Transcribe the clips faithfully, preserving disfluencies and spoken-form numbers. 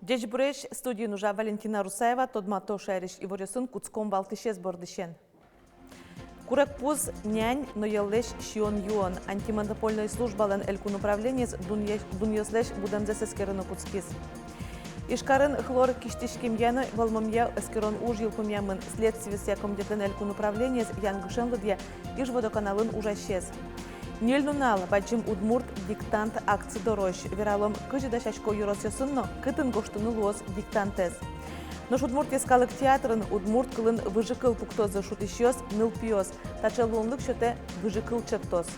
Ӟечбуресь! Студиын ужа Валентина Русаева. Тодмато шаерысь иворъёсын. Кутском валтӥсез бордысен. Курегпуз, нянь но йӧллэсь сиён-юон. Антимонопольной службалэн элькун управлениез дунъя-, дунъёслэсь будэмзэс эскерыны кутскиз. Ижкарын хлор кисьтӥськемъя но вӧлмемъя эскерон уж йылпумъямын. Следствиесъя комитетлэн элькун управлениез янгышен лыдъя Ижводоканалын ужасез. Ньыль нунал бадӟым удмурт диктант акци дорозь. Вералом, кызьы дасясько ёросъёсын но кытын гожтыны луоз диктантэз. Нош Удмурт йӧскалык театрын удмурт кылын выжыкыл пуктозы шутӥсьёс, нылпиос. Таӵе луонлык сётэ «Выжыкыл чектос».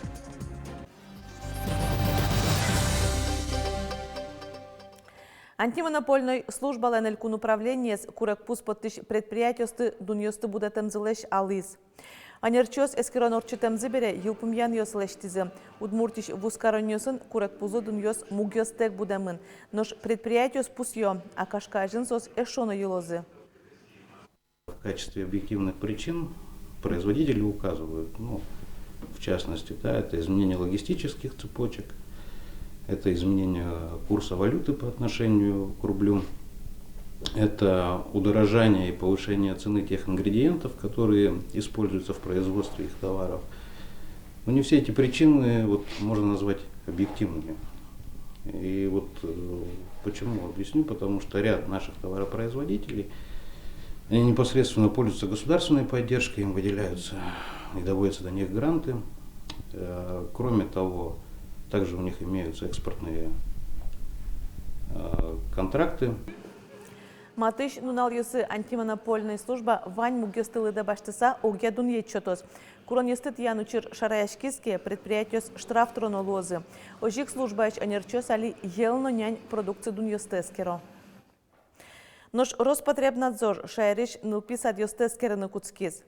Антимонопольной службалэн элькун управлениез курегпуз поттӥсь предприятиосты дунъёсты будэтэмзылэсь алӥз. Ӧнерчиос эскерон ортчытэмзы бере йылпумъянъёс лэсьтӥзы. Удмуртиысь вузкаронъёсын курегпузлы дунъёс мугъёстэк будэмын. Нош предприятиос пусъё: Акашка азьын соос эшшо но йылозы. В качестве объективных причин производители указывают, ну, в частности, да, это изменение логистических цепочек, это изменение курса валюты по отношению к рублю, это удорожание и повышение цены тех ингредиентов, которые используются в производстве их товаров. Но не все эти причины вот можно назвать объективными. И вот, э, почему? Объясню. Потому что ряд наших товаропроизводителей, они непосредственно пользуются государственной поддержкой, им выделяются и доводятся до них гранты. Э, кроме того, также у них имеются экспортные, э, контракты. Матысь нуналъёсы антимонопольной служба вань мугъёсты лыдэ басьтыса огъя дунъет сётоз. Куронъёсты тӥян учыр шараяськиз ке, предприятиос штраф тыроно луозы. Озьы ик службаысь ӧнерчиос али йӧл но нянь продукция дунъёсты эскеро. Нош Роспотребнадзор шаерысь нылпи садъёсты эскерыны кутскиз.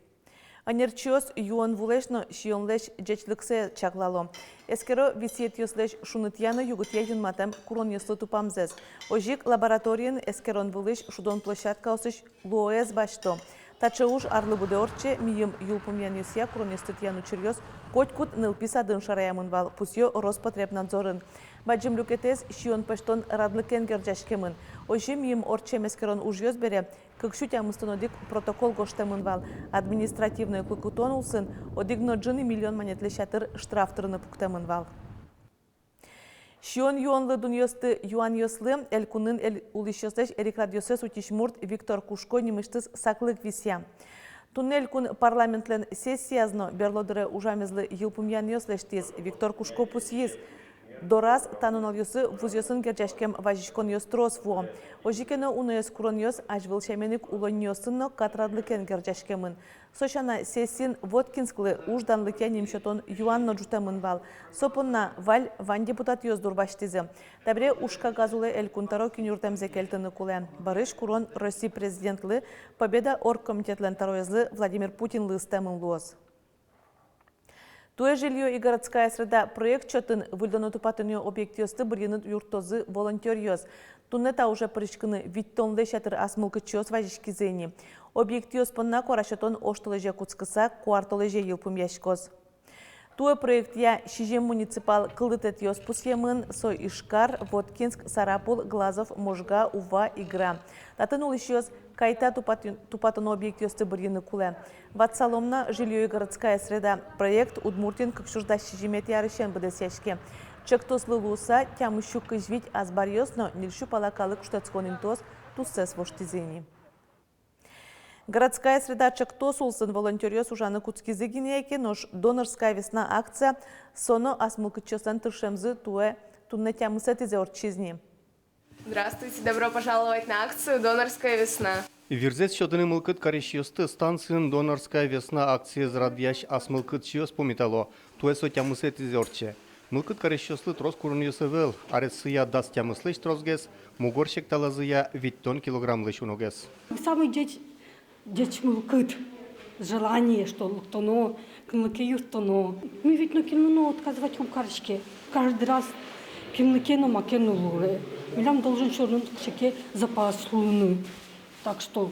Ӧнерчиос юон вулэсь но сиёнлэсь ӟечлыксэ чаклало. Эскеро висъетъёслэсь шунытъя но югытъя юнматэм куронъёслы тупамзэс. Озьы ик лабораториын эскерон вылысь шудон площадкаосысь луоез басьто. Таӵе уж арлы быдэ ортче, мийым йылпумъянъёсъя куронъёсты тӥян учыръёс котькуд нылпи садын шараямын вал, пусъё Роспотребнадзорын. Бадӟым люкетэз сиён пӧзьтон радлыкен герӟаськемын. Озьы мийым ортчем эскерон ужъёс бере кык сю тямыстон одӥг протокол гожтэмын вал. Административной куткытон улсын одӥг но ӝыны миллион манетлэсь ятыр штраф тырыны пуктэмын вал. Сиён-юонлы дунъёсты юанъёслы элькунын эл-, улӥсьёслэсь эрикрадъёссэс утись мурт Виктор Кушко нимысьтыз саклык висъя. Туннэ элькун парламентлэн сессияз но берло дыре ужамезлы йылпумъянъёс лэсьтӥз. Виктор Кушко пусйиз: дораз та нуналъёсы вузъёсын герӟаськем вазиськонъёс трос вуо. Озьы ке но уноез куронъёс азьвыл сямен ик улонниосын но катрадлыкен герӟаськемын. Со сяна, сессиын Воткинсклы уж данлыкъя ним сётон юан но ӝутэмын вал. Со понна валь вань депутатъёс дурбасьтӥзы. Табере уж кагаз улэ элькун тӧро кинюртэмзэ кельтыны кулэ. Бӧрысь курон Росси президентлы, Победа оргкомитетлэн тӧроезлы Владимир Путинлы ыстэмын луоз. Туэ «Жильё и городская среда» проект чотын выльдоно-тупатоно объектъёсты бырйыны юрттозы волонтёръёс. Туннэ та уже пыриськыны витьтонлэсь ятыр асмылкыдчиос вазиськизы ини. Объектъёс понна куара сётон оштолэзе кутскыса, куартолэзе йылпумъяськоз. Туэ проектъя сизьым муниципал кылдытэтъёс пусъемын, со Ижкар, Воткинск, Сарапул, Глазов, Можга, Ува, Игра. Татын улӥсьёс кайта тупат-, тупатоно объектъёсты бырйыны кулэ. Ватсалом на, «Жильё и городская среда» проект Удмуртиын кык сюрс дас сизьыметӥ арысен быдэсъяське. Чектослы луыса, тямыс сю кызь вить азбаръёс но ньыль сю пала калык шутэтскон интыос туссэс воштӥзы ини. «Городская среда» чектос улсын волонтёръёс ужаны кутскизы гинэ яке, нош «Донорская весна» акция, со но асмылкыдчиослэн тыршемзы туэ туннэ тямысэтӥзэ ортчиз ни. Здравствуйте, добро пожаловать на акцию «Донорская весна». Вирзэс сётыны мылкыд карисьёсты станциын «Донорская весна» акциез радъясь асмылкыдчиос пумитало: туэ со тямысэтӥзэ ортче. Мылкыд карисьёслы трос куронъёс ӧвӧл, аресъя дас тямыслэсь тросгес, мугор секталазыя витьтон килограммлэсь уногес. Самый ӟеч Ӟеч мылкыд, желание, что лыктоно, кынлыке юрттоно. Ми ведь нокинлы но отказывать ум кариське. Каждый раз Кинлы ке но маке но луэ. Милям должен всё равно кыӵе ке запас луыны. Так что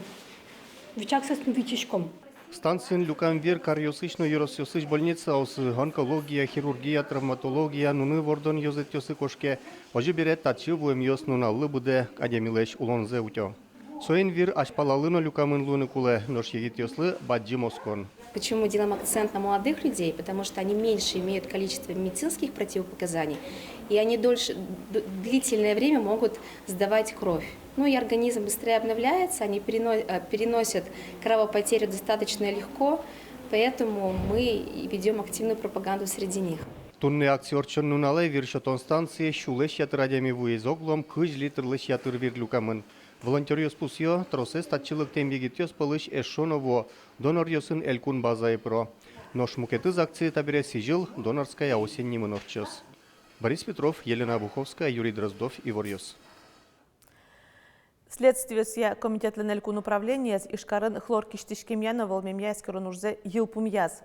вичаксэс ми витиськом. Станциын люкам вир каръёсысь но ёросъёсысь больницаосы, онкология, хирургия, травматология, нуны вордон ёзэтъёсы кошке. Озьы бере, татчы вуэмъёс нуналлы быдэ адямилэсь улонзэ утё. Соин вир азьпалалы но люкамын луыны кулэ, нош егитъёслы бадӟым оскон. Почему делаем акцент на молодых людей? Потому что они меньше имеют количество медицинских противопоказаний, и они дольше, д-, длительное время могут сдавать кровь. Ну и организм быстрее обновляется, они перено-, э, переносят кровопотерю достаточно легко, поэтому мы и ведём активную пропаганду среди них. Туннэ акция ортчон нуналэ вир сётон станцие сюлэсь ятыр адями вуиз, оглом кызь литрлэсь ятыр вир люкамын. Волонтёръёс пусъё, тросэз татчы лыктэм егитъёс пӧлысь эшшо но вуо, доноръёсын элькун базае пыро. Нош мукетыз акция табере сӥзьыл «Донорская осень» нимын ортчоз. Борис Петров, Елена Обуховская, Юрий Дроздов, «Иворъёс». Следствиосъя комитетлэн элькун управлениез Ижкарын хлор кисьтӥськемъя но вӧлмемъя эскерон ужзэ йылпумъяз.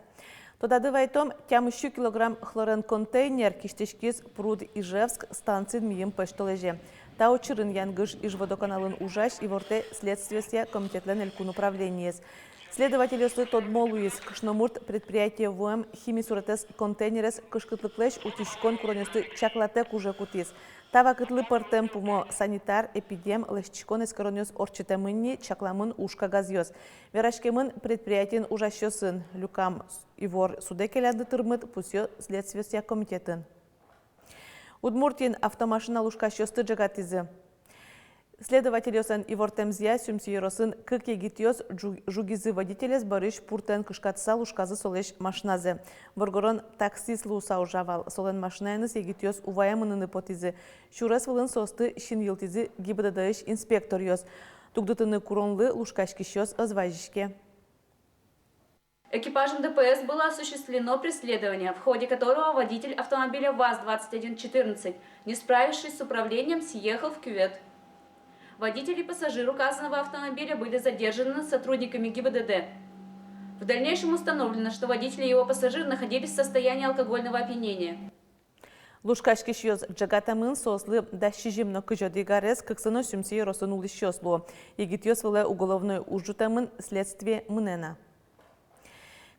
Тодады вайтом, тямыс сю килограмм хлорен контейнер кисьтӥськиз Пруд-Ижевск станциын мийым пӧсьтолэзе. Та учырын Янгыш Ижводоканалын ужась ивортэ следствиосъя комитетлэн элькун управлениез. Следовательёслы тодмо луиз, кышномурт предприятие вуэм хими суретэз контейнерез кышкытлыклэсь утиськон куронъёсты чаклатэк уже кутӥз. Та вакытлы пӧртэм пумо санитар, эпидем, лэсьтӥськон эскеронъёс ортчытэмын ни, чакламын уж кагазъёс. Вераськемын предприятиын ужасьёсын. Люкам ивор судэ келяны тырмыт, пусъё следствиосъя комитетын. Удмуртиын автомашина лушкасьёсты ӝегатӥзы. Следовательёслэн ивортэмзыя, Сюмси ёросын кык егитъёс ӝу-, жугизы водителез бӧрысь пуртэн кышкатыса лушказы солэсь машиназэ. Воргорон таксист луыса ужа вал, солэн машинаеныз егитъёс увайемын ини потӥзы. Сюрес вылын соосты синйылтӥзы ГИБДД-ысь инспекторъёс. Дугдытыны куронлы лушкаськисьёс ӧз вазиське. Экипажем ДПС было осуществлено преследование, в ходе которого водитель автомобиля ВАЗ двадцать один четырнадцать, не справившись с управлением, съехал в кювет. Водитель и пассажир указанного автомобиля были задержаны сотрудниками ГИБДД. В дальнейшем установлено, что водитель и его пассажир находились в состоянии алкогольного опьянения. Лушкаськисьёс ӝегатэмын, соослы дас сизьым но кызь одӥг арес, кыксы но Сюмси ёросын улӥсьёс луо. Егитъёс вылэ уголовной уж ӝутэмын, следствие мынэ на.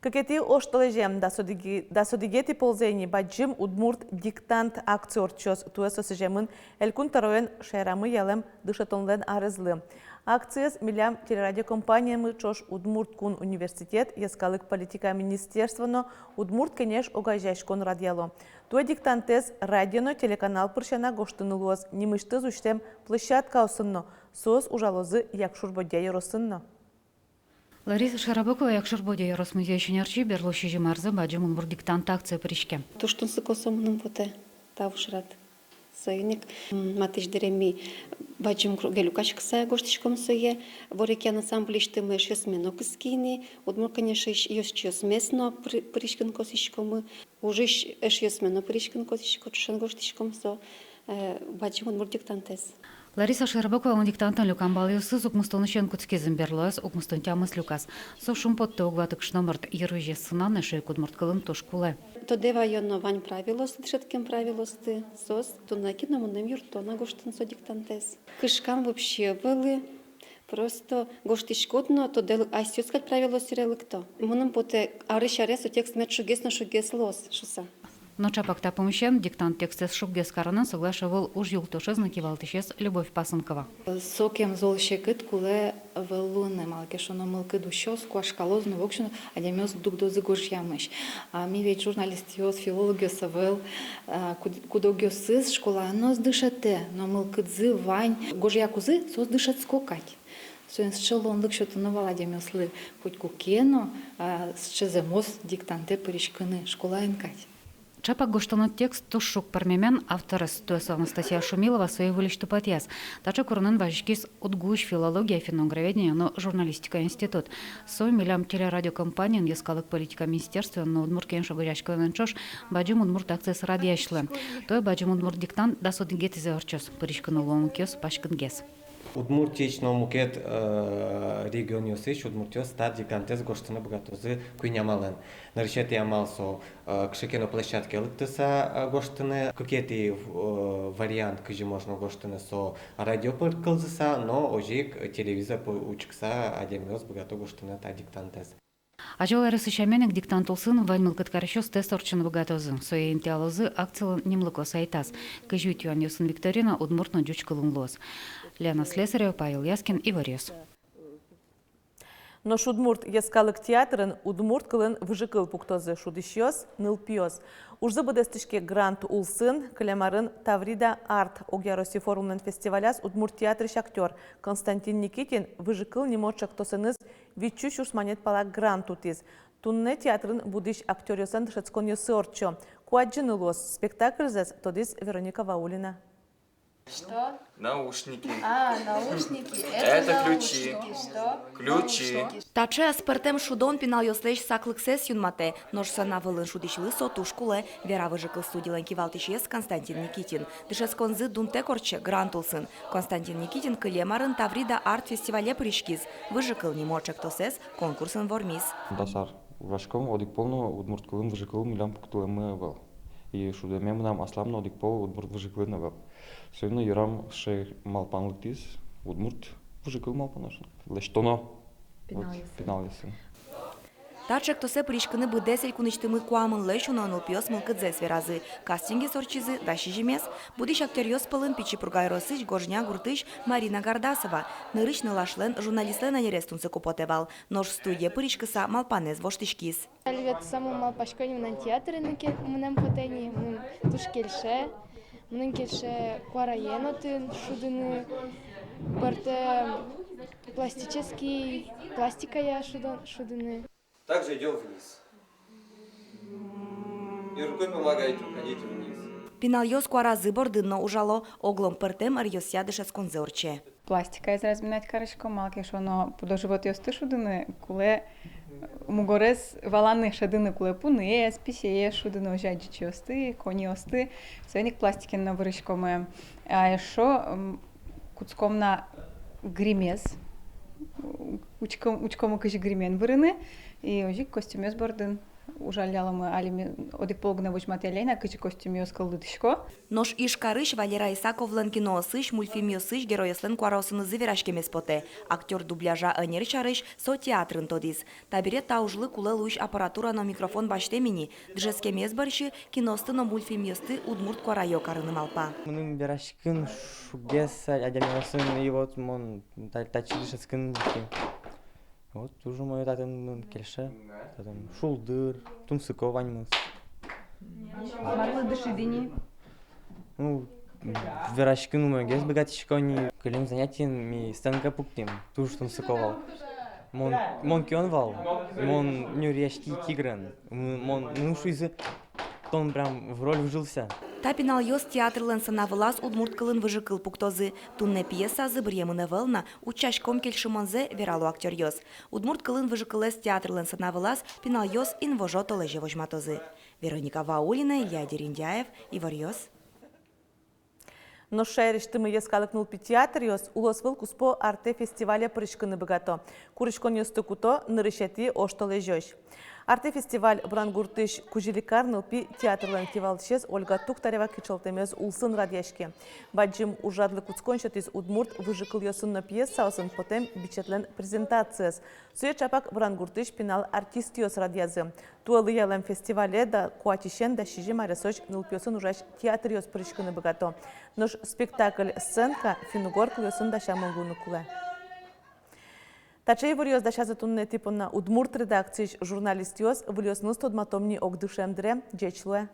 Кыкетӥ оштолэзе, дас одӥге-, дас одӥгетӥ ползэ ини, бадӟым удмурт диктант акция ортчоз. Туэ со сӥземын Элькун тӧроен шаерамы ялэм дышетонлэн арезлы. Акциез милям телерадиокомпаниямы ӵош Удмурт кун университет, йӧскалык политика министерство но Удмурт Кенеш огазеяськон радъяло. Туэ диктантэз радио но телеканал пыр сяна гожтыны луоз нимысьтыз усьтэм площадкаосын но, соос ужалозы Якшур-Бӧдья ёросын но. Лариса Широбокова Якшур-Бӧдья ёрос музейысь ӧнерчи, берло сизьым арзэ бадӟым удмурт диктант акцие пыриське. Туж тунсыко со мыным потэ, та ужрад. Соин ик, м, матысь дыре ми бадӟым круге люкаськыса гожтӥськом сое, «Ворекъян» ансамбльысьтымы эшъёсме но кыски ини, Удмурт Кенешысь ёзчиосмес но пыр-, пыриськыны косӥськомы, ужысь эшъёсме но пыриськыны косӥсько, ӵошен гожтӥськом со, э, бадӟым удмурт диктантэз. Лариса Широбоковалэн диктантын люкам балъёсыз укмыстонысен кутскизы, берлоез укмыстон тямыс люказ. Со шумпоттэ уг ваты кышномурт, йырвизез сынан эшшо ик удмурт кылын туж кулэ. Тодэ ваёно вань правилоосты, дышетскем правилоосты, соос туннэ ке но мыным юртто на гожтыны со диктантэз. Кышкан вообще ӧвӧл, просто гожтӥськод но тодэ, асьсэос кадь правилоос сьӧры лыкто. Мыным потэ, арысь аре со текст мед шуггес но шуггес луоз шуыса. Но ӵапак та пумысен диктант текстэз шуггес каронэн соглаш ӧвӧл уж юлтошез но кивалтӥсез Любовь Пасынкова. Сокем зол секыт кулэ ӧвӧл луыны, малы ке шуоно мылкыд усёз, куашкалоз но, воксё но адямиос дугдозы гожъямысь. А ми ведь журналистъёс, филологъёс ӧвӧл, а, куд-, куд-огъёсыз школаын но ӧз дышетэ, но мылкыдзы вань, гожъякузы соос дышетско кадь. Соин сыӵе луонлык сётоно вал адямиослы котьку ке но, а, сыӵе зэмос диктантэ пыриськыны школаын кадь. Ӵапак гожтоно текст туж шуг пӧрмемен, авторез, туэ со Анастасия Шумилова, сое выльысь тупатъяз. Таӵе куронэн вазиськиз УдГУысь филология, финно-угроведение но журналистика институт. Со милям телерадиокомпаниен, йӧскалык политика министерствоен но Удмурт Кенеш огазеяськонэн ӵош бадӟым удмурт акциез радъясь луэ. Туэ бадӟым удмурт диктант дас одӥгетӥзэ ортчоз, пыриськыны луонлыкъёс паськытгес. Удмуртиысь но мукет, э, регионъёсысь удмуртъёс та диктантэз гожтыны быгатозы куинь амалэн. Нырысетӥ амал со, э, кыӵе ке но площадкае лыктыса, э, гожтыны. Кыкетӥ, э, вариант, кызьы можно гожтыны, со радио пыр кылзыса, но озьы ик телевизор пыр учкыса адямиос быгато гожтыны та диктантэз. Азьвыл аресысямен ик диктант улсын вань мылкыд карисьёс тест ортчыны быгатозы. Сое интыялозы акцилэн нимлыко сайтаз. Кызь вить юанъёсын викторина удмурт но ӟуч кылын луоз. Лена Слесарева, Павел Яскин, «Иворъёс». Нош Удмурт йӧскалык театрын удмурт кылын выжыкыл пуктозы шудӥсьёс, нылпиос. Ужзы быдэстӥське грант улсын. Кылем арын «Таврида Арт» огъя Росси форумлэн фестиваляз удмурт театрысь актёр Константин Никитин «Выжыкыл» нимо ӵектосэныз витьсю сюрс манет пала грант утӥз. Туннэ театрын будӥсь актёръёслэн дышетсконъёссы ортчо. Ку адӟыны луоз спектакльзэс, тодӥз Вероника Ваулина. Что? Наушники. А, наушники. Это ключи. Что? Ключи. Таӵе аспӧртэм шудон пиналъёслэсь саклыксэс юнматэ, нош сцена вылын шудӥсьлы со туж кулэ. «Вера» выжыкыл студилэн кивалтӥсез Константин Никитин. Дышетсконзы дунтэк ортче грант улсын. Константин Никитин кылем арын «Таврида Арт» фестивале пыриськиз. «Выжыкыл» нимо ӵектосэз конкурсын вормиз. Дас ар ужаськом, одӥг пол но удмурт кылын выжыкыл милям пуктылэммы ӧвӧл. И шудэме мынам аслам но одӥг пол удмурт выжыкылын ӧвӧл. Соин но йырам сыӵе малпан лыктӥз, удмурт выжыкыл малпан, нош лэсьтоно. Вот, пиналъёсын. Пиналъёсын. Та ӵектосэ пыриськыны быдэс элькунысьтымы куамынлэсь уно нылпиос мылкыдзэс веразы. Кастингез ортчизы дас сизьымез. Будӥсь актёръёс пӧлын Пичи Пурга ёросысь Гожня гуртысь Марина Гардасова. Нырысь нылашлэн журналистлэн ӧнерез тунсыко потэ вал, нош студие пыриськыса малпанэз воштӥськиз. Али ведь самой малпасько ни, мынам театрын ке мынэм потэ ни, мыным туж кельше. Мыным кельше куараен отын шудыны, пӧртэм пластический, пластикая шудо-, шудыны. Также идём вниз. И рукой помогайте уходить вниз. Пиналъёс куаразы бордын но ужало, оглом пӧртэм ӧръёсъя дышетсконзы ортче. Пластикаез разминать кариськом, малы ке шуоно, пудо-животъёсты шудыны кулэ, мугорез валаны, шӧдыны кулэ пуныез, писэез шудыны, озьы ик ӟичыосты, коньыосты, соин ик пластикен но вырӥськом. А эшшо, м, кутском на гримез, учком, учком, кызьы гримен вырыны, и озьы ик костюмъёс бордын ужалляломы. Али ми одӥг пол гинэ возьматъялляй на, кызьы костюмъёс кылдытӥсько. Нош Ижкарысь Валера Исаковлэн киноосысь, мультфильмъёсысь геройёслэн куараосынызы вераськемез потэ. Актёр дубляжа ӧнер сярысь со театрын тодӥз. Табере та ужлы кулэ луись аппаратура но микрофон басьтэм ини. Дышетскемез бӧрсьы киноосты но мультфильмъёсты удмурт куараё карыны малпа. Мыным вераськыны шуггес адямиосын, и вот мон та-, татчы дышетскыны ке. Вот, туж умой татын, мыным кельше. Татын шулдыр, тунсыко ваньмыз. Марлы дышиды ни? Ну, вераськыны умойгес быгатӥсько ни. Кылем занятиын ми сценка пуктӥм, туж тунсыко вал. Мон, мон кион вал, мон нюръяськи тигрен. М-, мон, ну, шуизы, тон прям в роль вжился. Та пиналъёс театрлэн сцена вылаз удмурт кылын выжыкыл пуктозы. Туннэ пьесазы быръемын ӧвӧл на, утчаськом кельшымонзэ, верало актёръёс. Удмурт кылын выжыкылэз театрлэн сцена вылаз пиналъёс инвожо толэзе возьматозы. Вероника Ваулина, Илья Дерендяев, «Иворъёс». Нош шаерысьтымы йӧскалык нылпи театръёс улосвыл куспо «Артэ» фестивале пыриськыны быгато. Куриськонъёсты куто нырысетӥ оштолэзёзь. «Артэ» фестиваль Брангуртысь Кузьыликар нылпи театрлэн кивалтӥсез Ольга Тухтарева кичӧлтэмез улсын радъяське. Бадӟым ужрадлы кутскон сётӥз удмурт выжыкылъёсын но пьесаосын потэм бичетлэн презентациез. Сое чапак Брангуртысь пинал артистъёс радъязы. Туэ лыялэм фестивале дас куатьысен дас сизьым аресозь нылпиосын ужась театръёс пыриськыны быгато. Нош спектакль сценка финн-угор кылъёсын дасямын луыны кулэ. Таӵе иворъёс дасязы туннэ тӥ понна удмурт редакциысь журналистъёс. Выльёсыныз тодматом ни ог дышем дыре. Ӟеч луэ.